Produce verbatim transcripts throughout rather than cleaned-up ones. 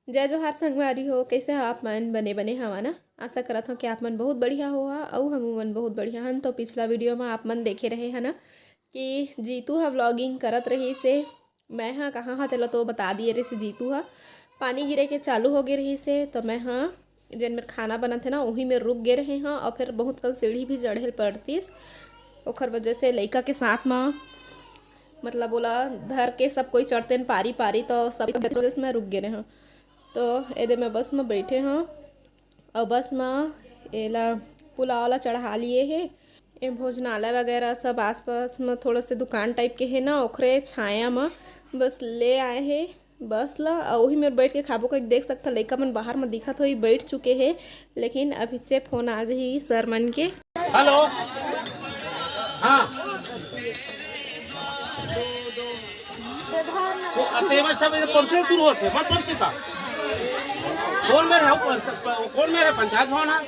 जय जोहार संगवारी हो, कइसे हो आप मन? बने बने हवा ना? आशा करत हो कि आप मन बहुत बढ़िया हो हा, अउ हमू मन बहुत बढ़िया हन। तो पिछला वीडियो में आप मन देखे रहे है ना कि जीतू ह व्लॉगिंग करत रहिस हे, मैं ह कहाँ ह तेला तो बता दिए रहिस हे जीतू ह। पानी गिरे के चालू हो गे रहिस हे, तो मैं ह जेन मेर खाना बनत हे ना, उही मेर रुक गे रहे हँ, और फिर बहुत कन सीढ़ी भी चढ़े ल पड़तिस, ओखर वजह से लइका के साथ म, मतलब, ओला धर के सब कोई चढ़तेन पारी पारी, तो सब वजह से मैं रुक गे रहे हँ। तो एदे मैं बस म बैठे हँ, अउ बस म एला पुलाव ला चढ़ा लिए हे। ए भोजनालय वगैरह सब आसपास म थोड़ा से दुकान टाइप के हे ना, ओखरे छाया म बस ले आए हे बस ला, अउ ओही मेर बैठ के खाबो कहिके। देख सकथा, लइका मन बाहर म दिखत होही, बैठ चुके हे, लेकिन अभी से फोन आ जाही सर मन के। हेलो, हाँ। वो अब तो ये सब इधर परसों शुरू होते हैं, मत परसों का। कौन मेर है ऊपर? कौन मेर है? पंचायत भवन है।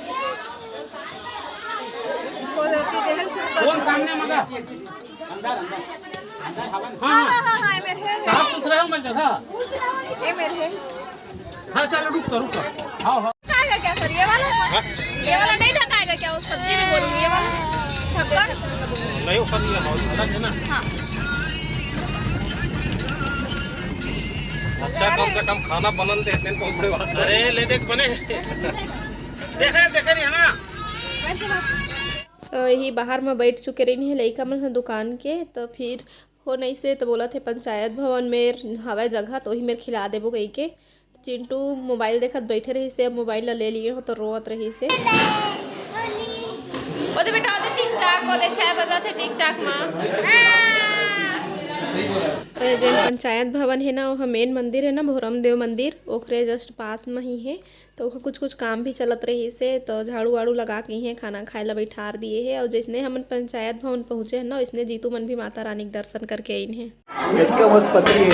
कौन सामने मगा? अंदर, अंदर। अंदर हवन। हाँ, हाँ, हाँ, हाँ, हाँ, ये मेर है। साफ सुथरा है मेर जगह। ये मेर है। हाँ, चलो, रुक कर, रुक कर। हाँ, हाँ। ढकाएगा क्या सर, ये वाला? हाँ? ये वाला नहीं ढकाएगा क्या? वो सब्जी में बोलूँ, ये वाला ढक्कन? नहीं, वो कर लिया, अलग है ना। हाँ। अच्छा, कम से कम खाना बनन देते हैं, बहुत बड़ी बात है। अरे, ले देख बने। देखे, देखे नहीं है ना? तो यही बाहर में बैठ चुके रहिन हे लइका मन ह दुकान के, तो फिर हो नहीं से तो बोलत हे पंचायत भवन में हवय जगह, तो वही मेर खिला देबो कहिके। चिंटू मोबाइल देखत बैठे रहिस हे, अब मोबाइल ला ले लिए हो तो रोवत रहिस हे। ओदे बेटा, ओदे टिक टाक, ओदे छह बजत हे टिक टाक मा। तो ये जेन पंचायत भवन हे ना, वो मेन मंदिर हे ना, भोरम देव मंदिर, ओकरे जस्ट पास में ही हे। तो वहाँ कुछ कुछ काम भी चलत रहिस हे, तो झाड़ू वाड़ू लगा के इहें खाना खाए ला बैठार दिए हे। और जैसने हमन पंचायत भवन पहुँचे हन ना, वैसने जीतू मन भी माता रानी के दर्शन करके आइन हे। इतना मस्त पतली है।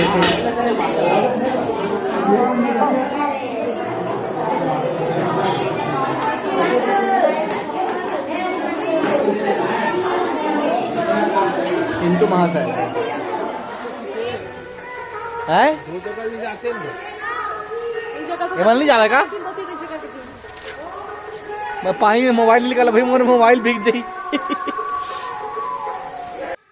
चिंटू महाशय है। ये मन नहीं जावे का? मैं पानी में मोबाइल निकाला भाई, मोर मोबाइल भीग जाई।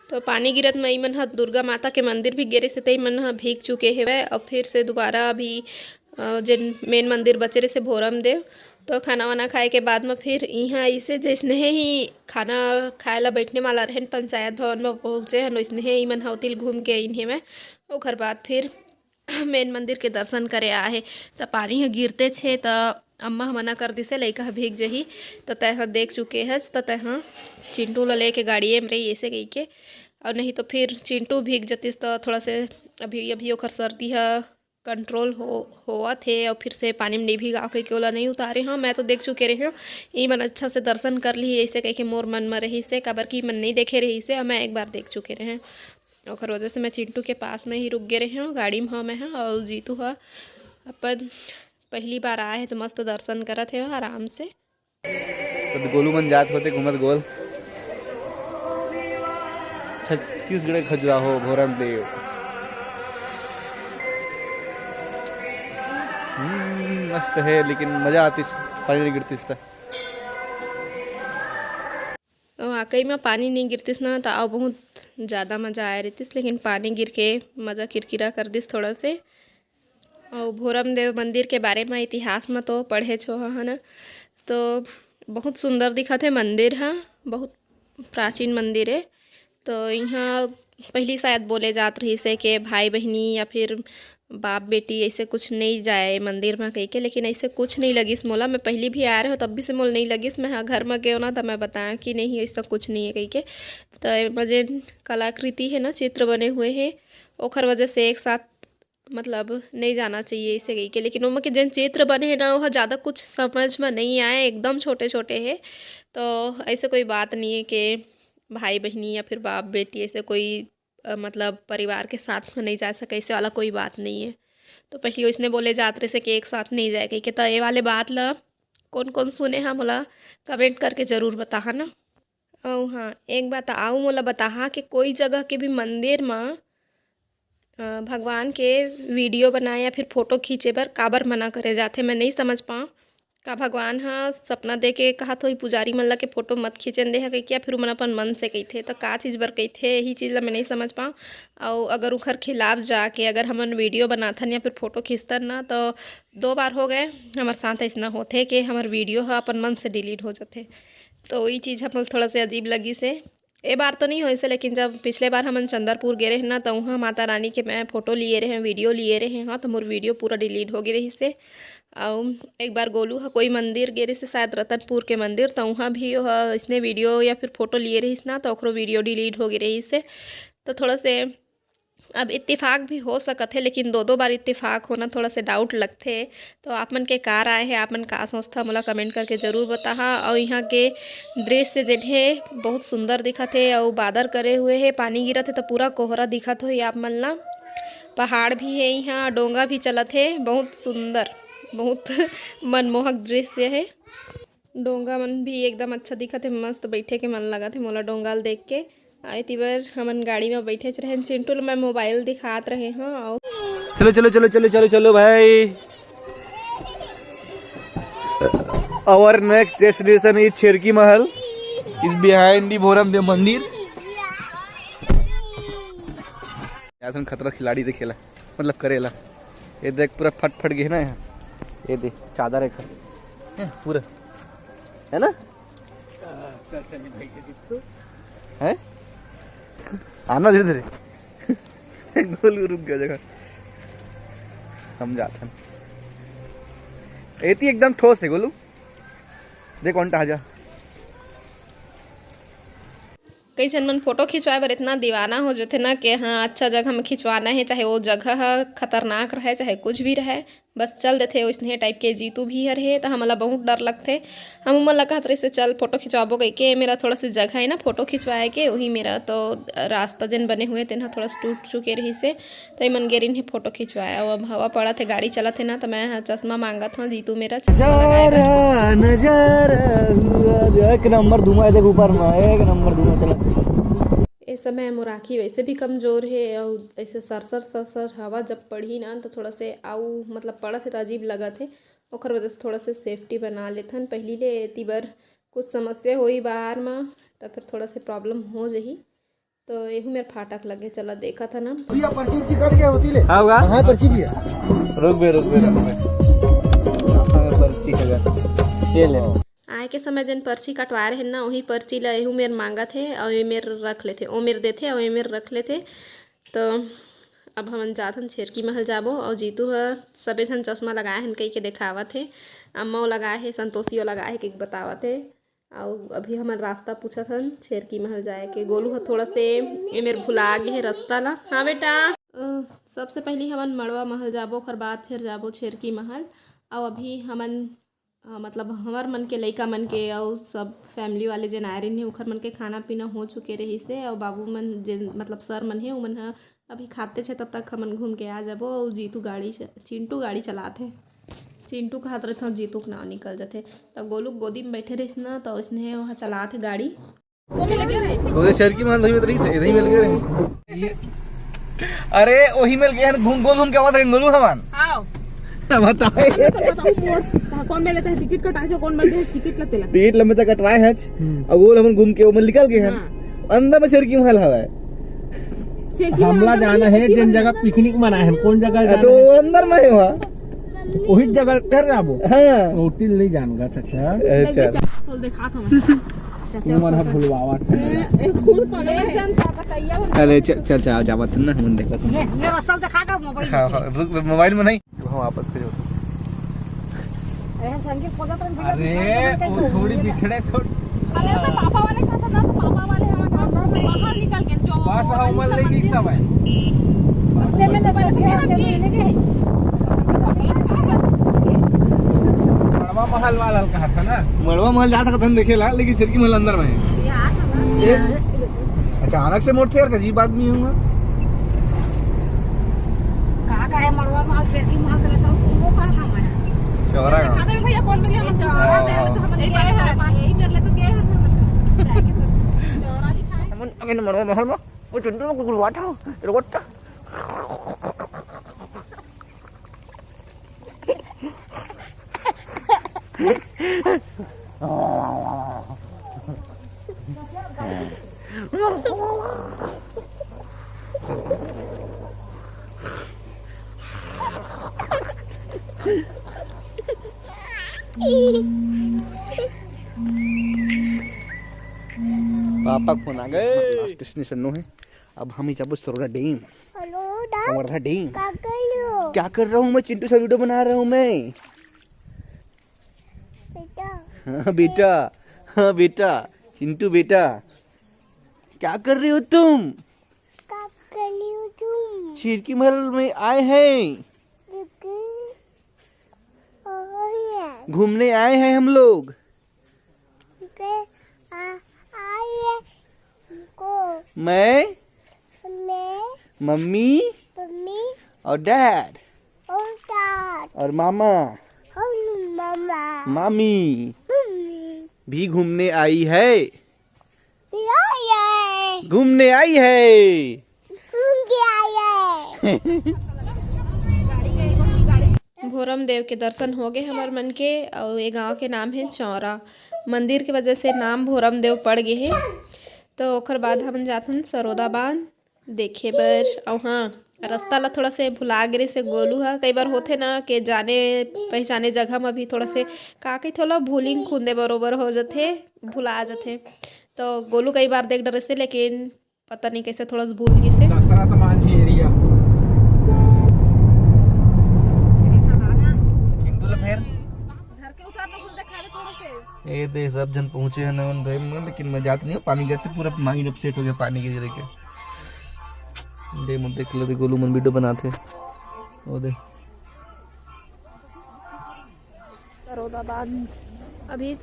तो पानी गिरत में ई मन ह दुर्गा माता के मंदिर भी गे रहिस हे, ते मन ह भीग चुके हेवय। और फिर से दोबारा अभी, अ, जेन मेन मंदिर बचे रहिस हे भोरम देव, तो खाना वाना खाए के बाद में फिर इहाँ इसे जैसने ही खाना खाए ला बैठने वाला रहन पंचायत भवन में पहुँचे हन, वैसने ही ई मन ह ओतिल घूम के आइन हेवय। ओकर बाद फिर मेन मंदिर के दर्शन करे आहे, त पानी ह गिरते छे, त अम्मा ह मना कर दिसे, "लइका ह भीग जही, त तैं ह देख चुके हस, त तैं ह चिंटू ल लेके गाड़िए में रही," ऐसे कहिके। और नहीं तो फिर चिंटू भीग जतिस, त थोड़ा से अभी, अभी ओखर सर्दी ह कंट्रोल हो, होवत हे, और फिर से पानी में नहीं भीगा कहिके ओला नहीं उतारे। हाँ, मैं तो देख चुके रहे हूँ, ई मन अच्छा से दर्शन कर ली, ऐसे कहिके मोर मन में रही से, काबर कि मन नहीं देखे रही से, और मैं एक बार देख चुके रहे हूँ। ओकर वजह से मैं चिंटू के पास में ही रुक गे रहे हूँ, गाड़ी में हूँ मैं ह, और जीतू ह अपन पहली बार आए हे, तो मस्त दर्शन करत हे आराम से। तो गोलू मन जात होते घूमत गोल। छत्तीसगढ़ खजुराहो भोरम देव। हम्म, मस्त है, लेकिन मजा आतिस, पानी नहीं गिरतिस त। तो वाकई में पानी नहीं गिरतिस ना, तो अउ बहुत ज़्यादा मज़ा आए रहतिस, लेकिन पानी गिर के मज़ा किरकिरा कर दिस थोड़ा से। और भोरम देव मंदिर के बारे में इतिहास में तो पढ़े छो, है ना, तो बहुत सुंदर दिखत हे मंदिर ह, बहुत प्राचीन मंदिर हे। तो यहाँ पहली शायद बोले जात रहिस हे कि भाई बहिनी या फिर बाप बेटी ऐसे कुछ नहीं जाए मंदिर में कहिके, लेकिन ऐसे कुछ नहीं लगिस मोला। मैं पहली भी आए रहे, तब भी से मोला नहीं लगिस। मैं हाँ घर में गए ना, तब मैं बताया कि नहीं, ऐसा कुछ नहीं है कहिके। तो एमा जेन कलाकृति है ना, चित्र बने हुए हैं, ओखर वजह से एक साथ, मतलब, नहीं जाना चाहिए इसे कहिके। लेकिन ओमा के जेन चित्र बने हैं ना, वह ज़्यादा कुछ समझ में नहीं आए, एकदम छोटे छोटे हैं। तो ऐसे कोई बात नहीं है कि भाई बहिनी या फिर बाप बेटी ऐसे कोई, अ, मतलब, परिवार के साथ में नहीं जा सके, ऐसे वाला कोई बात नहीं है। तो पहले वैसने बोले जात रहे से कि एक साथ नहीं जाए कहिके। तो ये वाले बात ला कौन कौन सुने हैं, मोला कमेंट करके ज़रूर बताहा ना। अउ हाँ, एक बात आऊ मोला बताहा कि कोई जगह के भी मंदिर म अ, भगवान के वीडियो बनाए या फिर फोटो खींचे बर काबर मना करे जाथे, मैं नहीं समझ पाऊँ। का भगवान ह सपना दे के कहत होही पुजारी मन ला के फोटो मत खींचन दे ह कहिके, या फिर ओमन अपन मन से कहिथे, त का चीज बर कहिथे, यही चीज ला मैं नहीं समझ पाऊँ। अउ अगर उखर खिलाफ जाके अगर हमन वीडियो बनाथन या फिर फोटो खींचथन ना, तो दो बार हो गए हमर साथ ऐसना होथे कि हमर वीडियो ह अपन मन से डिलीट हो जाथे। तो वही चीज हमन थोड़ा से अजीब लगिस हे। ए बार तो नहीं होइस हे, लेकिन जब पिछले बार हमन चंदरपुर गे रहे ना, तो उहाँ माता रानी के मैं फोटो लिए रहे, वीडियो लिए रहे, हाँ, तो मोर वीडियो पूरा डिलीट हो गे रहिस हे। अउ एक बार गोलू ह कोई मंदिर गे रहिस हे, शायद रतनपुर के मंदिर, तो उहाँ भी ओह इसने वीडियो या फिर फोटो लिए रहिस ना, तो ओकरो वीडियो डिलीट हो गे रहिस हे। तो थोड़ा से अब इत्तेफाक भी हो सकत हे, लेकिन दो दो बार इत्तेफाक होना थोड़ा से डाउट लगथे। तो आप मन के का राय हे, आप मन का सोचथा, मोला कमेंट करके जरूर बताहा। अउ यहाँ के दृश्य जेन हे बहुत सुंदर दिखत हे, अउ बादर करे हुए हे, पानी गिरत हे, तो पूरा कोहरा दिखत होही आप मन ला। पहाड़ भी हे यहाँ, डोंगा भी चलत हे, बहुत सुंदर, बहुत मनमोहक दृश्य हे। डोंगा मन भी एकदम अच्छा दिखत हे, मस्त बैठे के मन लगत हे मोला डोंगा ल देख के। आ, एती बर हमन गाड़ी में बैठेच रहेन, चिंटू ल मैं मोबाइल दिखात रहे हूँ। अउ चलो, चलो, चलो, चलो, चलो, चलो भाई। Our next destination is Cherki Mahal, is behind the Bhoram देव मंदिर। यासन खतरा खिलाड़ी देखेला, मतलब करेला। ये देख, पूरा फट फट गए ना यहाँ। ये देख, चादर है घर, हैं, पूरा, है ना? हैं? आना दे दे रे। गोलू रुक गया जगह। हम जाथन। एती एकदम ठोस है गोलू। देख कौन टा जा। कई झन मन फोटो खिंचवाए बर इतना दीवाना हो जथे ना कि हाँ, अच्छा जगह में खिंचवाना है, चाहे वो जगह ह खतरनाक रहे, चाहे कुछ भी रहे, बस चल देथे। वैसने टाइप के जीतू भी हर हे, तो हमला बहुत डर लगथे। हम उमन ला कहत रहिसे, "चल फोटो खिंचवाबो," कहिके। मेरा थोड़ा सा जगह है ना फोटो खिंचवाए के, वही मेरा तो रास्ता जेन बने हुए तेन ह थोड़ा सा टूट चुके रहिसे। त एमन गे रहिन हे फोटो खिंचवाए, अउ अब हवा पड़त हे, गाड़ी चलत हे ना, त मैं ह चश्मा मांगत हव, जीतू मेरा चश्मा लगाए बर। नजारा, नजारा हुआ जो एक नंबर धुआं है, देख ऊपर में एक नंबर धुआं चला। ए समय मोर आँखी वैसे भी कमजोर हे, अउ ऐसे सरसर सरसर हवा जब पड़ही ना, त थोड़ा से आऊ मतलब पड़त हे त अजीब लगत हे, ओकर वजह से थोड़ा से सेफ्टी बना लेथन पहली ले। एती बर कुछ समस्या होई बाहर म, त फिर थोड़ा से प्रॉब्लम हो जही। तो एहू मेर फाटक लगे, चला देखत ह ना। भैया, पर्ची उर्ची कट गया होती ले। हाँ, होगा। हाँ, पर्ची भी है। रुक बे, रुक बे, रुक बे। हाँ, पर्ची है। ये ले। आए के समय जेन पर्ची कटवाए रहे ना, वही पर्ची ला एहू मेर मांगत हे, अउ ए मेर रख लेथे, ओ मेर देथे, अउ ए मेर रख लेथे। तो अब हमन जाथन छेरकी महल जाबो, अउ जीतू ह सबे झन चश्मा लगाए हन कहिके देखावत हे, अम्मा ओ लगाए हे, संतोषी ओ लगाए हे कहिके बतावत हे। अउ अभी हमन रास्ता पूछत हन छेरकी महल जाए के। गोलू ह थोड़ा से ए मेर भुला गे हे रास्ता ला। हाँ बेटा, अ, सबसे पहली हमन मड़वा महल जाबो, ओकर बाद फिर जाबो छेरकी महल। अउ अभी हमन, अ, मतलब हमर मन के लइका मन के अउ सब फैमिली वाले जेन आए रहिन हे, ओखर मन के खाना पीना हो चुके रहिस हे। अउ बाबू मन जेन मतलब सर मन हे, ओमन ह अभी खाते छे, तब तक हमन घूम के आ जाबो। अउ जीतू गाड़ी च-, चिंटू गाड़ी चलात हे। चिंटू कहत रहिथव, जीतू के नाव निकल जथे। त गोलू गोदी में बैठे रहिस न, त ओइसने ओह चलात हे गाड़ी। ओदे छेरकी महल वही में तो रहिस, इधर ही मिल गए रहे। अरे, वही मिल गए हैं, घूम, गोल घूम के आवाज है, गोलू हमान। आओ। बताओ। अरे, तो बताओ, मोड़, कहाँ, कौन में लेता है टिकट कटाए छे, कौन में लेता है टिकट ला तेला। टिकट लम्बे तक कटवाए हैं, हम्म। और गोल हमन घूम के ओमन निकल गए हैं। हाँ। अंदर में छेरकी महल हवा है। छेरकी महल हमला अंदर जाना में है, जिन जगह पिकनिक मनाए हैं, कौन जगह हाँ, जाना तो है? वो अंदर में है वहाँ। वही जगह कर जाबो। हाँ। वो तिल नहीं जानगा, चाचा। अच्छा। देख, देख, चल, तो दिखा था मैं। चाचा, उमर है ऊपर। भुलवावा। ए, ए, खुद पगला है। अरे, च-, चल, चल, जावत ना, हमन देखत हन। ये, ये रास्ता दिखा का मोबाइल हाँ, में। हाँ, रुक, मोबाइल में नहीं। हम वापस फिर होते। अरे, हम संगे खोजत रहन, भैया, अरे, पीछे वो थोड़ी बिछड़े, थोड़ी। अरे, तो पापा वाले का था ना, तो पापा वाले हमारे बाहर निकल के जो बस, हाँ, उमर ले गई सब है। हफ्ते में तो पहले क्या हफ्ते में लेके आई। मड़वा महल वाला कहा था ना? मड़वा महल जा सकत हन देखे ला, लेकिन छेरकी महल अंदर में है। ये अचानक से मोड़ थे यार, अजीब आदमी हूँ मैं। कहाँ का है मड़वा महल, छेरकी महल, तो सब वो कहाँ का है? चौरा गाँव। दिखा दे भैया, कौन मिले हम चौरा हाँ, में, हाँ। तो हम यही गए हैं, यही कर ले तो गए हैं हम। जाके सब चौरा दिखाए। हमन अगेन मड़वा महल में, वो चुंदू में कुकुर हुआ था, रोटा। पापा के फोन आ गए। लास्ट स्टेशन नो है, अब हम ही जाबो Saroda dam. Hello, dam. Kawardha dam. क्या कर रहे हो? क्या कर रहा हूँ मैं? चिंटू सा वीडियो बना रहा हूँ मैं। बेटा। हाँ बेटा, हाँ बेटा, चिंटू बेटा, क्या कर रहे हो तुम? क्या कर रहे हो तुम? छिड़की महल में आए हैं। लेकिन, और घूमने आए हैं हम लोग। के आ, आइए को। मैं, मैं, मम्मी, मम्मी, और डैड, और डैड, और मामा, और मामा, मामी, मम्मी भी घूमने आई है। आइए। घूमने आई है। घूम के आइए। भोरम देव के दर्शन हो गए हमर मन के। और ये गांव के नाम है चौरा। मंदिर के वजह से नाम भोरम देव पड़ गए है। तो ओकर बाद हमन जाथन सरोदा बांध देखे बर। और हाँ, रास्ता ला थोड़ा से भुला गे से गोलू हा। कई बार होथे ना कि जाने पहचाने जगह में भी थोड़ा से का कहिथे ओला, भूलिंग खुंदे बरोबर हो जथे, भुला जथे। तो गोलू कई बार देख डरे से, लेकिन पता नहीं कैसे थोड़ा सा भूल गई से। दशरथ मांझी एरिया। चिंटू ला फेर। ए दे, सब जन पहुंचे हैं नवन डैम में, लेकिन मैं जात नहीं हूँ। पानी गिरते पूरा माइंड अपसेट हो गया पानी गिर गिर के। डैम देख लो, दे गोलू मन वीडियो बनाते। ओ दे। सरोदा बांध। अभी,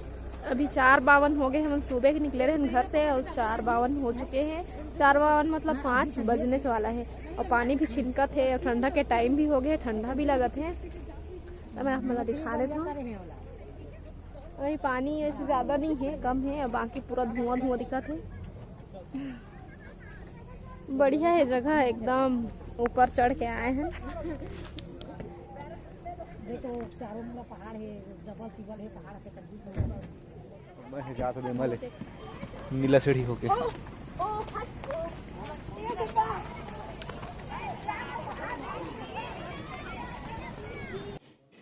अभी चार बावन हो गए, हमन सुबह के निकले रहे घर से और चार बावन हो चुके हैं। चार बावन मतलब पाँच बजने वाला है और पानी भी छिनकत है और ठंडा के टाइम भी हो गए, ठंडा भी लगत है। तो मैं आप मन ला दिखा देता हूँ। अभी पानी वैसे ज़्यादा नहीं है, कम है, और बाकी पूरा धुआं धुआं दिखत है। बढ़िया है जगह, एकदम ऊपर चढ़ के आए हैं। देखो, चारों मुड़ा पहाड़ है, डबल टिबल है पहाड़ के, सब बीच में। मैं जात दे मले नीला सीढ़ी होके।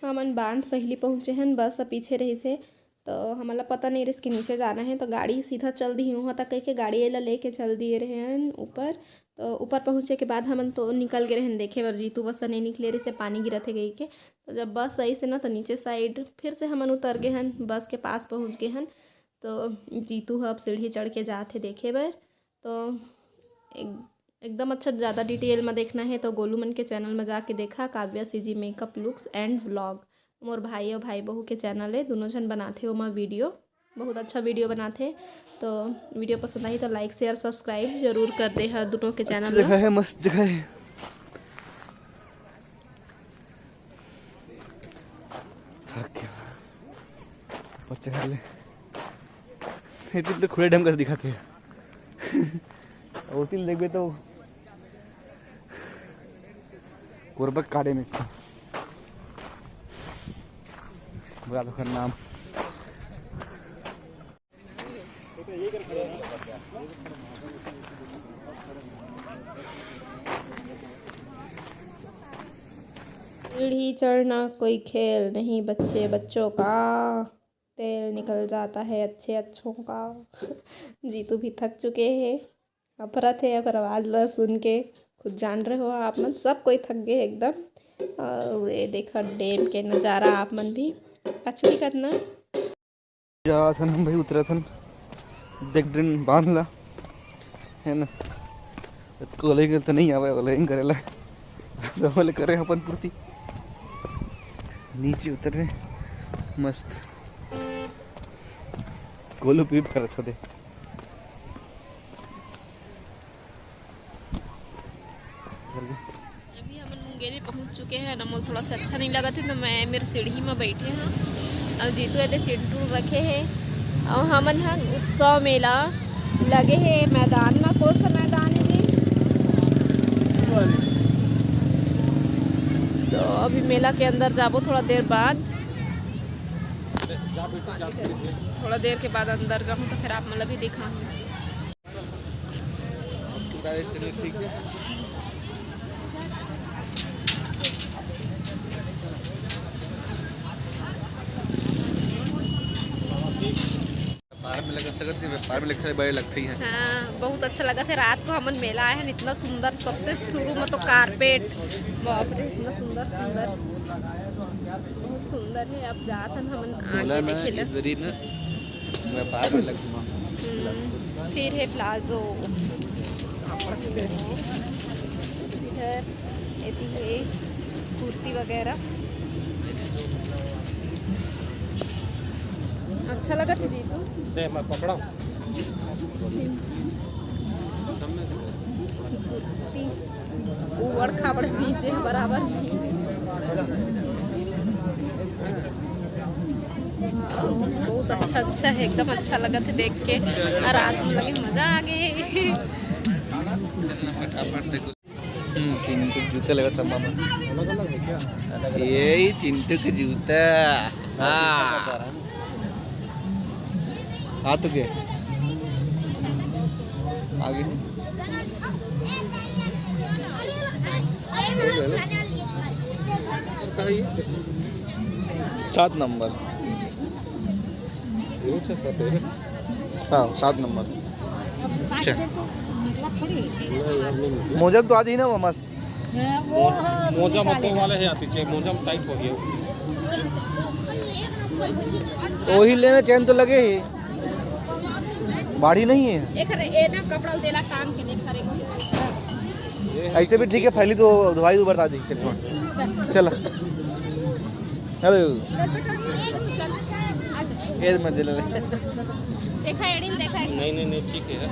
हमन बांध पहिली पहुंचे हन, बस ह पीछे रहिस हे, तो हमन ला पता नइ रहिस कि नीचे जाना हे, तो गाड़ी सीधा चल दिही उहाँ तक कहिके, गाड़ी एला लेके चल दिए रहे हन ऊपर। तो ऊपर पहुंचे के बाद हमन तो निकल गे रहेन देखे बर, जीतू बस नइ निकले रहिस हे, पानी गिरत हे कहिके। तो जब बस आइस हे ना, तो नीचे साइड फिर से हमन उतर गे हन, बस के पास पहुंच गे हन। तो जीतू ह अब सीढ़ी चढ़ के जात हे देखे बर। तो एक, एकदम अच्छा, ज़्यादा डिटेल में देखना है तो गोलू मन के चैनल में जाके देखा, Kavya CG makeup looks and vlog. मोर भाई और भाई बहू के चैनल है, दोनों झन बनाथे ओमा वीडियो, बहुत अच्छा वीडियो बनाथे। तो वीडियो पसंद आही तो लाइक, शेयर, सब्सक्राइब जरूर कर दे हा दोनों के चैनल ला। जगह है, मस्त जगह है। थक गया। ऊपर चढ़ ले। ये तो खुले डैम कस दिखत हे। और तीन देखबे तो कोरबक काड़े में। बड़ा दुखर नाम। सीढ़ी चढ़ना कोई खेल नहीं बच्चे बच्चों का। तेल निकल जाता है अच्छे अच्छों का। जीतू भी थक चुके हैं, अफरत है ओकर आवाज़ ला सुन के, खुद जान रहे हो आप मन, सब कोई थक गए एकदम। और ये देखो डैम के नज़ारा, आप मन भी अच्छा दिखत ना। जात हन हम भाई, उतरत हन, देख ड्रेन बांध ला, है ना? कोले के तो नहीं आवे, कोले करे ला। तो बोले करे अपन पूर्ति। नीचे उतर रहे, मस्त। गोलू पीप करत होते। अभी हमन मुंगेली पहुंच चुके हैं ना, मोला थोड़ा सा अच्छा नहीं लगा थे, तो मैं मेरे सीढ़ी में बैठे हैं और जीतू एदे चिंटू रखे हैं। और हमन ह उत्सव मेला लगे हे मैदान में। कौन सा मैदान है जी? तो अभी मेला के अंदर जाबो थोड़ा देर बाद। थोड़ा देर के बाद अंदर जाऊँ तो फिर आप मन ला भी दिखाहूँ। व्यापार में लगत, लगत कि व्यापार में लगत बड़े लगते ही हैं। हाँ, बहुत अच्छा लगत हे। रात को हमन मेला आए हन, इतना सुंदर, सबसे शुरू में तो कारपेट, बाप रे, इतना सुंदर, सुंदर, बहुत सुंदर हे। अब जात हन हमन आगे बोला ना, देखे ला। इधर ही ना व्यापार में लगूंगा। हम्म, फिर हे प्लाजो, इधर एती हे कुर्ती वगैरह। अच्छा लगत हे जीतू। दे, मैं पकड़ा। कुर्ती, उबड़ खाबड़ बीच हे, बराबर नहीं। बहुत अच्छा, अच्छा हे, एकदम अच्छा लगत हे देख के। और रात में लगे मजा आ गए। फटाफट देखो। हम्म, चिंटू के जूते लगत हे मामा। ये ही चिंटू के जूता। हाँ। हाँ, तो के? आगे। सात नंबर। हाँ, सात नंबर। अच्छा। मोजम तो आज ही ना वो मस्त। मोजा मतलब वाले हे आती छे, मोजा टाइप हो गया। तो वही लेना, चैन तो लगे ही, बाढ़ी नहीं है। एक रे, ए ना कपड़ा देला टांग के देख रे। ऐसे भी ठीक है, पहली तो धोवाई उबरता जी। चल, छोड़। चल। हेलो। चल बेटा, चल। आ जा। ए मत ले। देखा एड़ी, देखा है। नहीं, नहीं, नहीं, ठीक है।